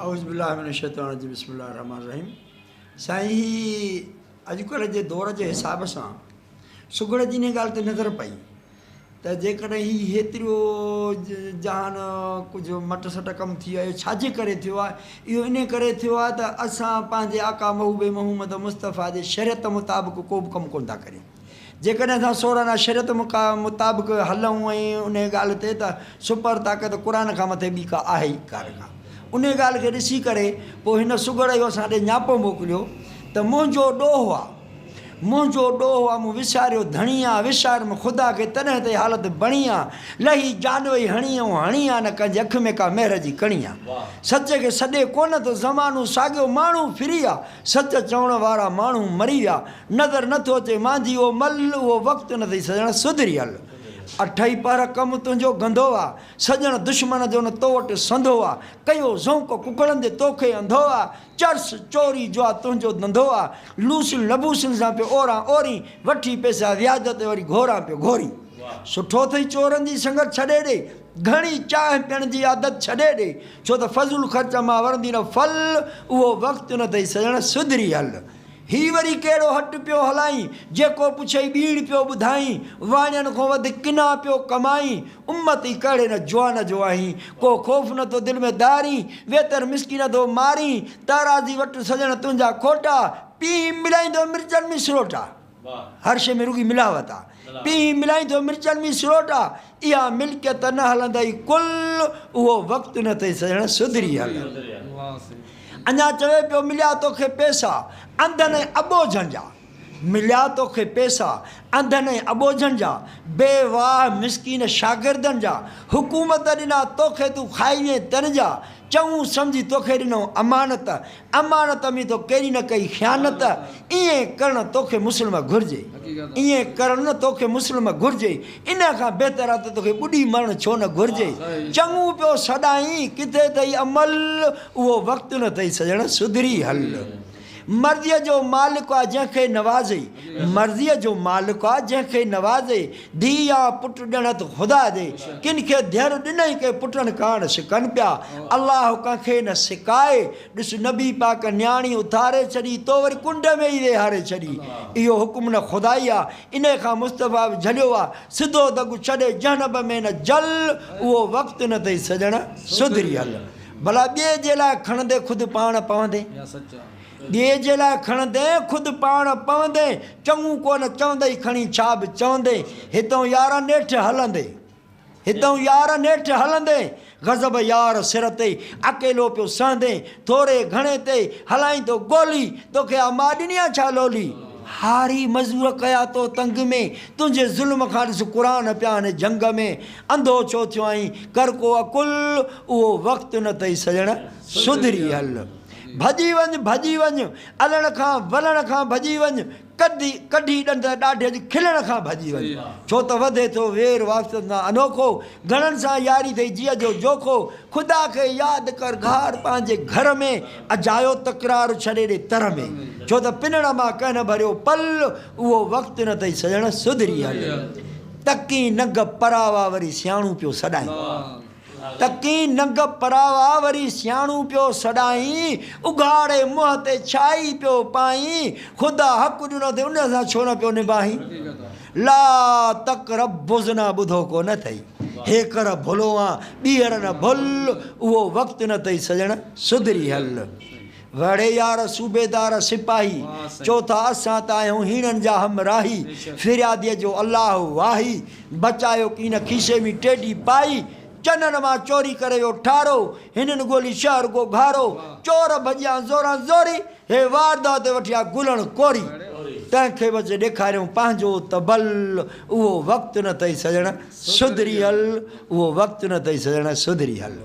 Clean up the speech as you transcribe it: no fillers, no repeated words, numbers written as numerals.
اعوذ بالله من الشيطان الرجيم بسم الله الرحمن الرحيم سائين هي اڄڪلهه جي دور جي حساب سان سگهڙ جي انهي ڳالهه تي نظر پئي ته جيڪڏهن هي هيترو جهان ڪجهه مٽ سٽ ڪم ٿي ويو آهي ڇا جي ڪري ٿيو آهي؟ اهو انهي ڪري ٿيو آهي ته اسان پنهنجي آقا محبوب محمد مصطفيٰ جي شريعت مطابق ڪو به ڪم ڪونه ٿا ڪريون. جيڪڏهن اسان سورانه شريعت مطابق هلون ۽ انهي ڳالهه تي ته سپر طاقت قرآن کان مٿي ٻي ڪا آهي ئي ڪانه ڪا. انهي ڳالهه کي ڏسي ڪري پوء هن سگهڙ اهو اسان ڏي نياپو موڪليو ته منهنجو ڏوهه آ. منهنجو ڏوهه آ مون وساريو ڌڻي آ وساريم خدا کي تڏهن ته هي حالت بڻي آ لهي جان وئي هڻي ۽ هڻي آ نه ڪنهن جي اک ۾ ڪا مهر جي ڪڻي آ سچ کي سڏي ڪونه ٿو زمانو ساڳيو ماڻهو ڦري آ سچ چوڻ وارا ماڻهو مري ويا نظر نه ٿو اچي مانجهي اهو مل اهو وقت نه ٿئي سڄڻ سڌري هل اٺئي پهر ڪم تنهنجو گندو آ سڄڻ دشمن جو نه تو وٽ سنڌو آ ڪيو ذوق ڪڪڙن جي توکي انڌو آ چرس چوري جو آ تنهنجو ڌنڌو آ، لوسين لبوسين سان پيو اوران اورين، وٺي پئسا وياج تي وري گهوران پيو گهورين. سٺو اٿئي چورن جي سنگت ڇڏي ڏي، گهڻي چانهه پيئڻ جي عادت ڇڏي ڏي، ڇو ته فضول خرچ مان ورندي نه ڦل، اهو وقت نه اٿئي سڄڻ سڌري هل. هي وري ڪهڙو هٽ پيو هلائين، جيڪو پڇئي ٻيڻ پيو ٻڌائين، واڻين کان وڌ ڪنا پيو ڪمائين، امتي ڪهڙي نه جوان جو آهين، ڪو خوف نه ٿو دل ۾ ڌارين، ويتر مسڪين ٿو مارين، تارازي وٽ سڄڻ تنهنجا کوٽا، پيهي ملائين ٿو مرچن ۾ سروٽا. هر شيء ۾ رڳي ملاوت آ، پيهي ملائين ٿو مرچن ۾ سروٽا، اها ملڪيت نه هلندئي ڪل، اهو وقت نه اٿئي سڄڻ سڌري هل. اڃا چوي پيو مليا توکي پئسا، انڌن ۽ اٻوجهن جا. مليا توکي پئسا، انڌن ۽ اٻوجهن جا، بي واهه مسڪين شاگردن جا، حڪومت ڏنا توکي تون کائي وئين تن جا، چڱو سمجهي توکي ڏنئون امانت، امانت ۾ تو ڪيڏي نه ڪئي خيانت، ائين ڪرڻ توکي مسلم گهرجي، ائين ڪرڻ نه توکي مسلم گهرجي، ان کان بهتر آ ته توکي ٻڏي مرڻ ڇو نه گهرجي، چڱو پيو سڏائين ڪٿي اٿئي عمل، اهو وقت نه اٿئي سڄڻ سڌري هل. مرضيء جو مالڪ آ جنهن کي نوازي، مرضيء جو مالڪ آ جنهن کي نوازي، ڌيء يا پٽ ڏيڻ هٿ خدا جي، ڪن کي ڌيئر ڏنئي ڪي پٽن ڪاڻ سڪن پيا، الله ڪنهن کي نه سڪائي، ڏس نبي پاڪ نياڻي اٿاري ڇڏي، تو وري ڪنڊ ۾ ئي ويهاري ڇڏي، اهو حڪم نه خدائي آ، انهي کان مصطفيٰ به جهليو آ، سڌو دڳ ڇڏي جهنب ۾ نه جل، اهو وقت نه اٿئي سڄڻ سڌري هل. ڀلا ٻئي جي لاء کڻندي خود پاڻ پوندين. ٻئي جي لاء کڻندين خود پاڻ پوندين. چڱو ڪو نه چوندئي کڻي ڇا به چوندين. هتئون يار نيٺ هلندين. هتئون يار نيٺ هلندين. غضب يار سر تي اڪيلو پيو سهندين. ٿوري گهڻي تي هلائين ٿو گولي. توکي آ ماء ڏني آ ڇا لولي. هاري مزور ڪيا تو تنگ ۾. تنهنجي ظلم کان ڏس قرآن پيا آهن جهنگ ۾. انڌو ڇو ٿيو آهين ڪر ڪو عقل. اهو وقت نه اٿئي سڄڻ سڌري هل. ڀڄي وڃ ڀڄي وڃ الڻ کان ولڻ کان ڀڄي وڃ ڪڍي ڪڍي ڏند ڏاڍي اڄ کلڻ کان ڀڄي وڃ ڇو ته وڌي ٿو وير واسطن سان انوکو گهڻن سان ياري ٿئي جيء جو جوکو خدا کي ياد ڪر گهار پنهنجي گهر ۾ اجايو تڪرار ڇڏي ڏي تر ۾ ڇو ته پنڻ مان ڪنهن نه ڀريو پل اهو وقت نه اٿئي سڄڻ سڌري هل. تڪين ننگ پراوا وري سياڻو پيو سڏائين. تڪين ننگ پراوا وري سياڻو پيو سڏائين، اگهاڙي منهن تي ڇائي پيو پائين، خدا حق ڏنو اٿئي ان سان ڇو نه پيو نباهين. لا تقربوا الزنا ٻڌو ڪو نه اٿئي، هيڪر ڀلو آن ٻيهر نه ڀل، اهو وقت نه اٿئي سڄڻ سڌري هل. وڙهي يار صوبيدار سپاهي، چو ٿا اسان ته آهيون هيڻن جا همراهي، فرياديء جو الله واهي، بچايو ڪين کيسي ۾ ٽيڏي پائي، چنن مان چوري ڪري ويو ٺارو، هنن ڳولي شهر گوگهارو، چور ڀڄيا زوران زوري، هي واردات وٺي آ گلڻ ڪوري، تنهن کي وچ ڏيکاريون پنهنجو ته بل، اهو وقت نه اٿئي سڄڻ سڌري هل، اهو وقت نه اٿئي سڄڻ سڌري هل.